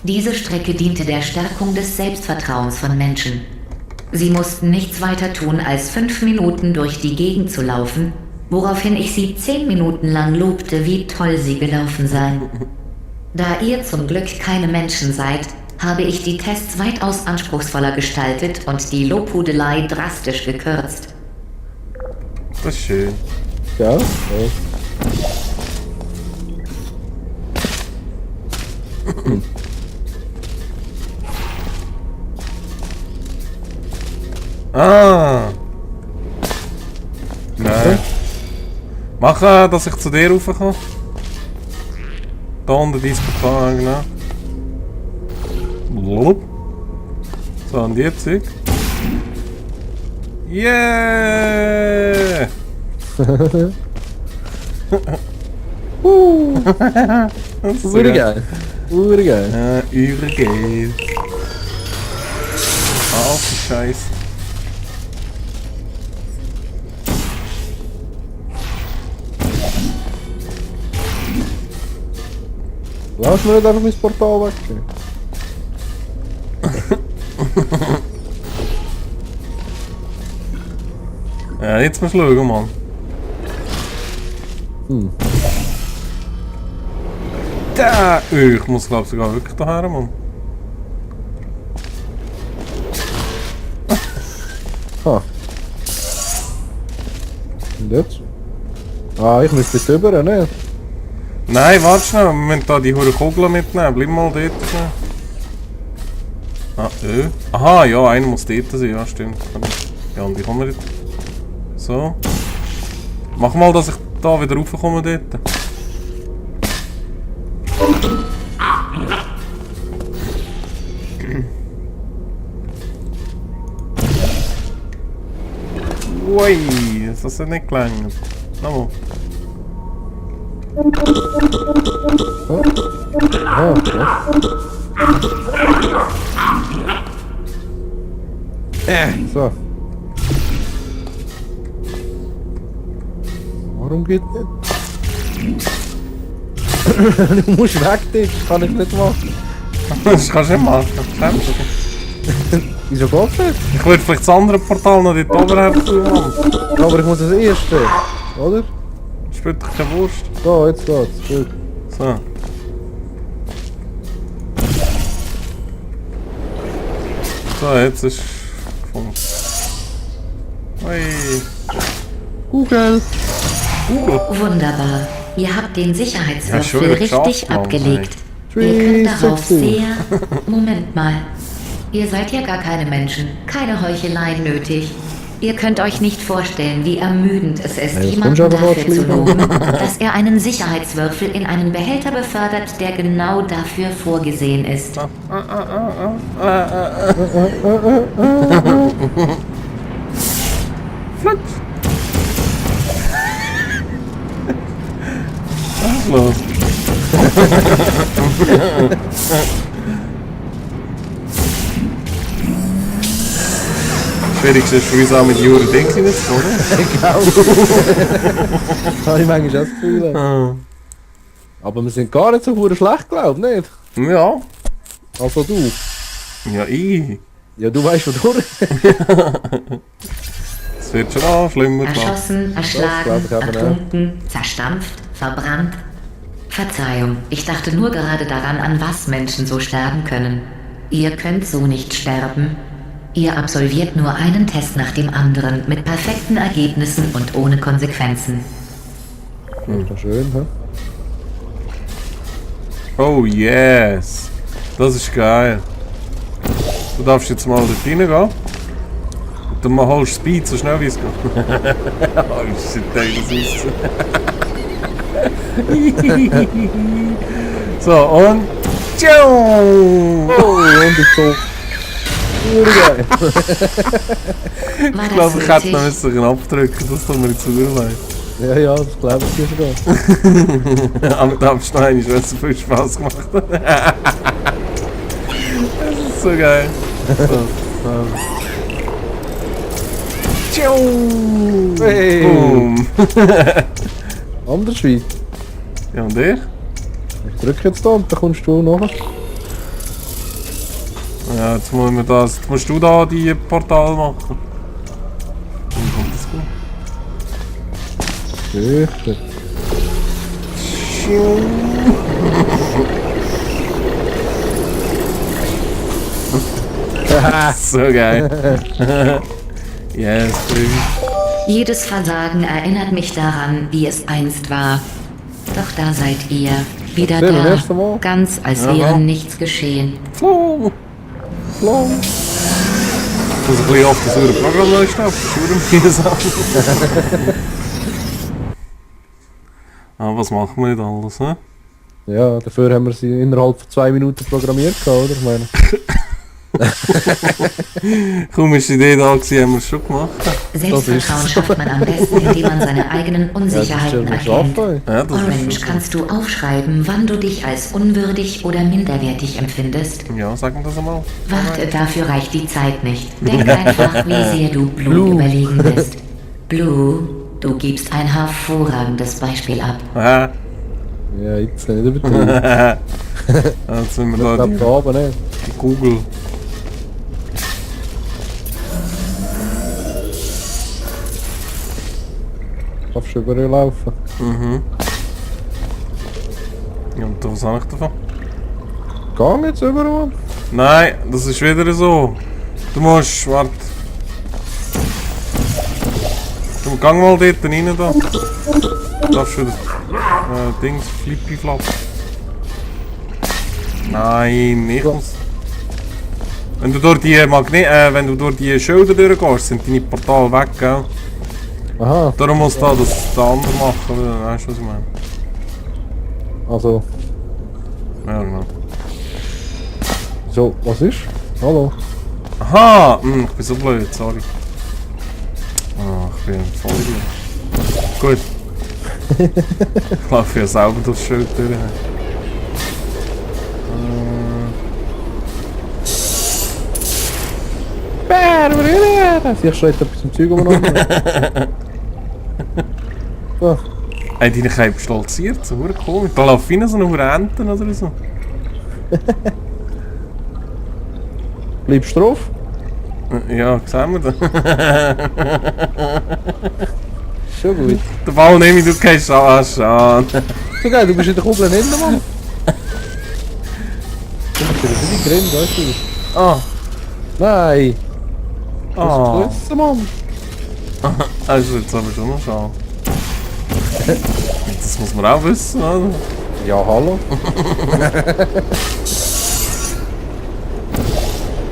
Diese Strecke diente der Stärkung des Selbstvertrauens von Menschen. Sie mussten nichts weiter tun, als 5 Minuten durch die Gegend zu laufen, woraufhin ich sie 10 Minuten lang lobte, wie toll sie gelaufen seien. Da ihr zum Glück keine Menschen seid, habe ich die Tests weitaus anspruchsvoller gestaltet und die Lobhudelei drastisch gekürzt. Das ist schön. Ja? Ja. Ah! Nein. Mach, dass ich zu dir raufkomme. Da unten dein Portal, genau. Blub. So, und jetzt Zeug. Yeah! Urgeil. Urgeil. Ja, übergeil. Alter Scheiß. Lass mir nicht einfach mein Portal weg. Ja, jetzt musst du schauen, Mann. Da! Ich muss glaube ich sogar wirklich daher, Mann. Ah. Und jetzt? Ah, ich muss bis rüber, ne? Nein, warte schnell, wir müssen da die hure Kugel mitnehmen, bleib mal dort. Ah, aha, ja, einer muss dort sein, ja stimmt. Ja, und wie kommen wir dort? So. Mach mal, dass ich da wieder raufkomme dort. Ui, das hat nicht gelangt. Nochmal. Ah, ja. So. Warum geht nicht? Du musst weg, Dick. Kann ich nicht machen. Das kannst du nicht machen. Wieso geht nicht? Ich würde vielleicht das andere Portal noch dort oben herziehen, Mann. Aber ich muss das erste. Oder? Spielt doch keine Wurst. Da, jetzt geht's. Gut. So. So, jetzt ist gefunden. Ui. Google. Wunderbar. Ihr habt den Ja, Sicherheitswürfel schon richtig geschafft, Mann, abgelegt. Ihr könnt darauf 360. sehr... Moment mal. Ihr seid ja gar keine Menschen. Keine Heuchelei nötig. Ihr könnt euch nicht vorstellen, wie ermüdend es ist, Ja, das jemanden kommt aber dafür zu mal loben, dass er einen Sicherheitswürfel in einen Behälter befördert, der genau dafür vorgesehen ist. Flutsch. Was ist los? Schwierigste ist für uns auch mit Jura Ding zu kommen. Habe ich manchmal das Gefühl. Aber wir sind gar nicht so verdammt schlecht, glaub ich, nicht? Ja. Also du. Ja, ich. Ja, du weißt wodurch. Es wird schon auch schlimmer. Erschossen, erschlagen, ertrunken, zerstampft, verbrannt. Verzeihung, ich dachte nur gerade daran, an was Menschen so sterben können. Ihr könnt so nicht sterben. Ihr absolviert nur einen Test nach dem anderen mit perfekten Ergebnissen und ohne Konsequenzen. Ja, schön, hä? Oh yes. Das ist geil. Du darfst jetzt mal dort reingehen. Und dann mal holst du Speed so schnell wie es geht. Oh shit, ey, das ist so, und... Oh, und ich so. Urgeil. War Ich glaube, ich hätte noch nötig? einen Knopf drücken, das tut mir jetzt leid. Ja, ja, das glaube ich dir sogar. Aber da hab's noch einmal, wenn es so viel Spaß gemacht hat. Das ist so geil. So. Hey. Boom. Anders wie. Ja, und ich? Ich drücke jetzt da und dann kommst du nachher. Ja, jetzt muss man das. Jetzt musst du da die Portal machen. Wie kommt das gut? Sicher. So geil. Yes, baby. Jedes Versagen erinnert mich daran, wie es einst war. Doch da seid ihr wieder Das da, erste Mal. ganz als Ja. wäre nichts geschehen. Flo! Flo. Ich muss ein bisschen auf das saure Programm neu starten. Das ist verdammt mühsam. Ah, was machen wir nicht alles, ne? Ja, dafür haben wir sie innerhalb von 2 Minuten programmiert, oder? Ich meine, Kaum ist die Idee da gewesen, haben wir es schon gemacht. Selbstvertrauen schafft man am besten, indem man seine eigenen Unsicherheiten ja, das ist erkennt. ja Ja, das Orange, ist schon kannst du aufschreiben, wann du dich als unwürdig oder minderwertig empfindest? so. Ja, sagen wir das einmal. Warte, dafür reicht die Zeit nicht. Denk einfach, wie sehr du Blue überlegen bist. Blue, du gibst ein hervorragendes Beispiel ab. Aha. Ja, jetzt nicht übertrieben. Jetzt sind wir Ich da glaube, da oben nicht. die Google. Darfst du überall laufen. Mhm. Ja, und was habe ich davon? Gang jetzt überall. Nein, das ist wieder so. Du musst, warte. Du gang mal dort rein da. Du darfst wieder. Dings, Flippy Flop. Nein, ich muss. Wenn du durch die wenn du durch die Schilder durchgehst, sind deine Portale weg, gell? Aha, Darum muss da das der andere machen, weißt du was ich meine? also, Ja, genau. so, was ist? Hallo? Aha! Ich bin so blöd, sorry. Ah, ich bin voll blöd. Gut. Ich laufe ja selber durchs Schild durch. Ich schreit etwas im Zeug umeinander. So, Ey, die haben stolziert, so komisch. Da laufen wie so eine Enten oder so. bleibst du drauf? Ja, sehen wir das. Schon gut. Den Ball nehme ich, du gehst an. Schade. So geil, du bist in der Kugel hinten, Mann. Du bist wieder drin, weißt du? Ah, Nein! ah. Das ist Mann! Das ist jetzt aber schon noch schade. Das muss man auch wissen, oder? Ja, hallo?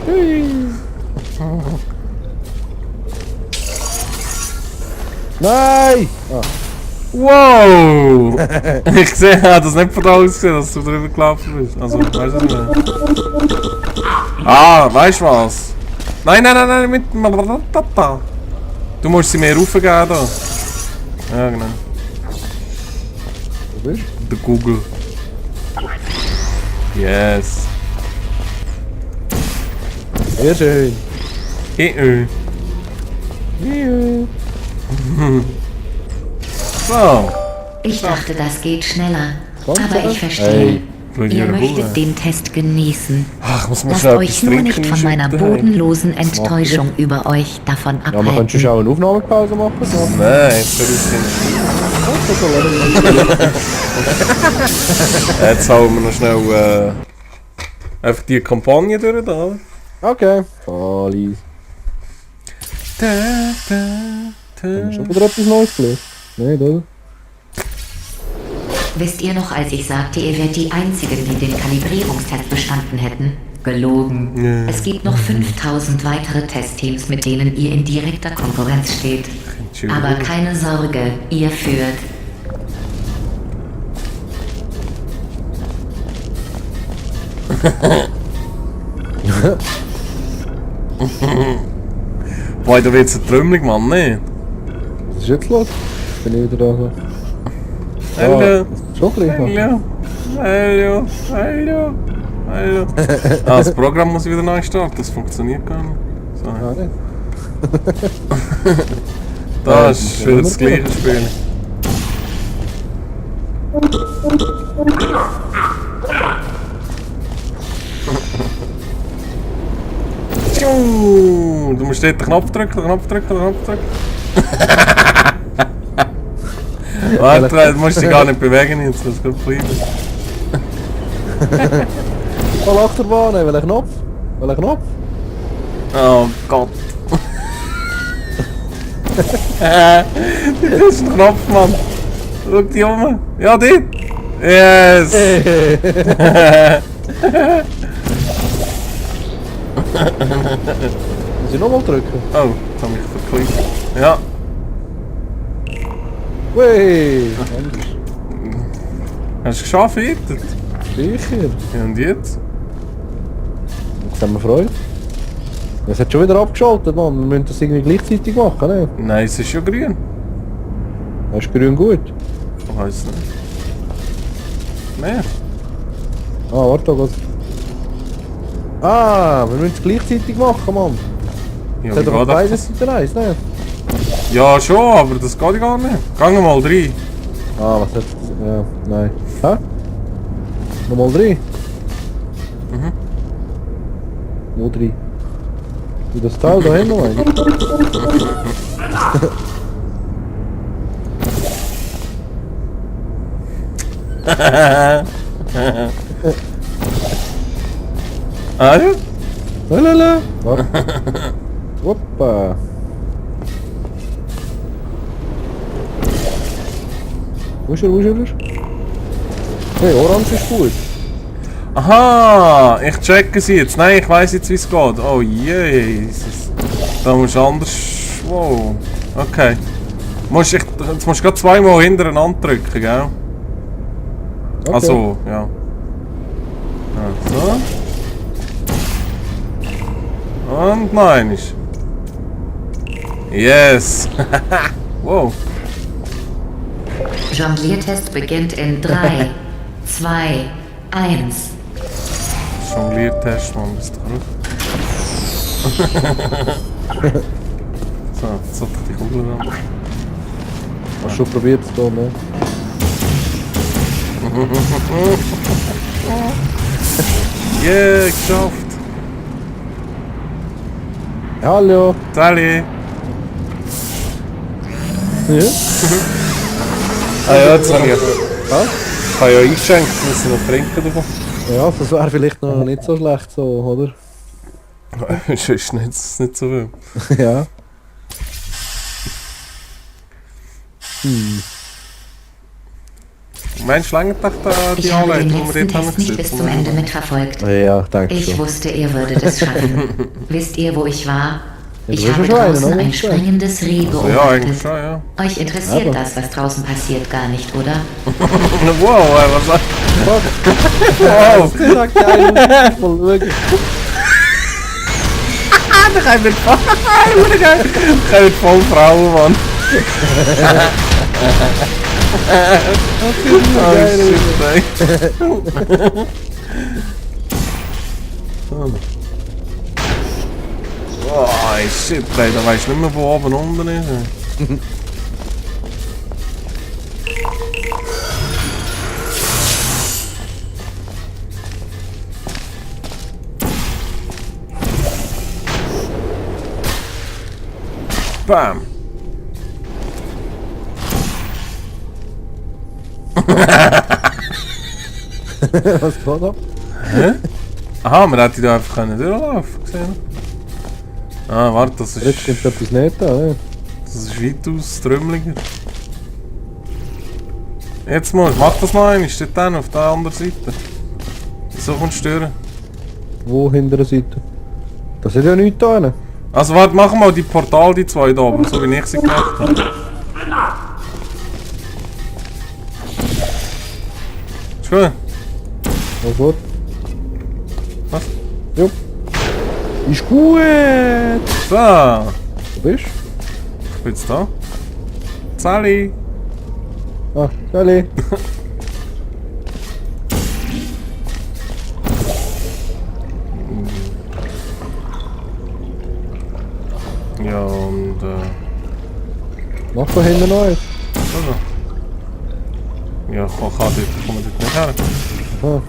Hui. Nein! Ah, Wow! Ich sehe, das nicht von da aus gesehen, dass du drüber gelaufen bist. Also, weißt du nicht. Ah, weißt du was? Nein, mit. Du musst sie mehr raufgeben da. Ja, genau. wo bist Der Google. Yes. du? Sehr schön. So. Ich dachte, das geht schneller. Kommt Aber das? ich verstehe. Hey. Ihr möchtet den Test genießen. Ach, ich muss mal Lasst schnell euch etwas nur trinken, nicht von ich meiner daheim. bodenlosen Enttäuschung über euch davon Ja, man könnte abhalten. schon auch eine Aufnahmepause machen. So. Nein, jetzt Jetzt hauen wir noch schnell einfach die Kampagne durch da. oder? Okay. Alice. Haben wir schon wieder etwas Neues gelernt? Nein, oder? Wisst ihr noch, als ich sagte, ihr wärt die Einzigen, die den Kalibrierungstest bestanden hätten? Gelogen. Ja. Es gibt noch 5000 weitere Testteams, mit denen ihr in direkter Konkurrenz steht. Entschuldigung. Aber keine Sorge, ihr führt. Boah, da wird's eine Trümmelig, Mann, ne? Was ist jetzt los? Bin ich wieder da so. Hallo. Schon gleich noch. Hallo. Ah, das Programm muss wieder neu starten, das funktioniert gar nicht. So. Ah, nicht. Das ist wieder das gleiche Spiel. Du musst dort den Knopf drücken, den Knopf drücken, den Knopf drücken. Warte, du musst dich gar nicht bewegen jetzt, das geht bleiben. Oh, Achterbahn, welcher Knopf? Welcher Knopf? Oh Gott. Das ist ein Knopf, Mann. Schau dich um. Ja, dort. Yes. Muss ich nochmal drücken? Oh, jetzt habe ich verklickt. Ja. Wey! Anders. Hast du es geschafft, jetzt? Sicher. Ja, und jetzt? Jetzt haben wir Freude. Es hat schon wieder abgeschaltet, Mann. Wir müssen das irgendwie gleichzeitig machen, ne? Nein, es ist schon grün. Das ist grün gut. Ich weiß nicht. Mehr? Ah, warte, was? Ah, wir müssen es gleichzeitig machen, Mann. Ja, Das hat wie doch geht beides das? Seite eins, ne? Ja, schon, aber das geht gar nicht. Gang mal rein. Ah, was hat das? Ja, nein. Hä? Nochmal 3? Mhm. Wo 3? Wie das Teil da hinten, meine ich? Ah ja? Lalala. Warte. Hoppa. Wo ist er, wo ist er? Hey, Orange ist gut. Aha, ich checke sie jetzt. Nein, ich weiss jetzt, wie es geht. Oh Jesus. Da musst du anders... Wow. Okay. Jetzt musst du gerade zweimal hintereinander drücken, gell? Okay. Also, ja. So. Und nein ist. Yes. Wow. Jongliertest beginnt in 3, 2, 1. Jongliertest, Mann, bist du gut. So, jetzt sollte ich die Kugel haben. Hast du schon probiert es hier, ne? Yeah, geschafft. Hallo. Sally. Ja? Ah ja, jetzt habe ich... Was? Ich habe ja eingeschenkt, müssen noch trinken davon. Ja, das wäre vielleicht noch nicht so schlecht so, oder? Das ist nicht so viel. Ja. Meinst du, längert dich da die Ich habe den Anleitung, die wir letzten dort haben Test nicht bis zum Ende mitverfolgt. Ja, danke Ich schon. wusste, ihr würdet es schaffen. Wisst ihr, wo ich war? Ja, Ich du habe bist ja schon draußen einer, ne? ein springendes Reh Ja, eigentlich beobachtet. schon, ja. Euch interessiert Aber- das, was draußen passiert, gar nicht, oder? Wow, was war Wow! Das sagt geil, voll wirklich. das? Ich bin voll Frauen, Mann. Oh shit, ey. Oh shit, ey, da weisst du nicht mehr, wo oben und unten ist. Ey. Bam! Was geht ab? Aha, man hätte da einfach durchlaufen können. Ah, warte, das Jetzt ist... stimmt etwas nicht da, ne? Das ist weitaus trümmeliger. Jetzt mach das noch einmal, steht dann auf der anderen Seite. So kommst du stören. Wo hinter der Seite? Das ist ja nichts da. Ne? Also warte, mach mal die Portal, die zwei da oben, so wie ich sie gemacht habe. Ist gut? Was gut? Was? Jo. Ist gut! So, Wo bist du? ich bin jetzt da. Sally! Ah, Sally. Ja, und Mach da hinten noch eins. also. Ja, ich komme dort nicht her. Aha.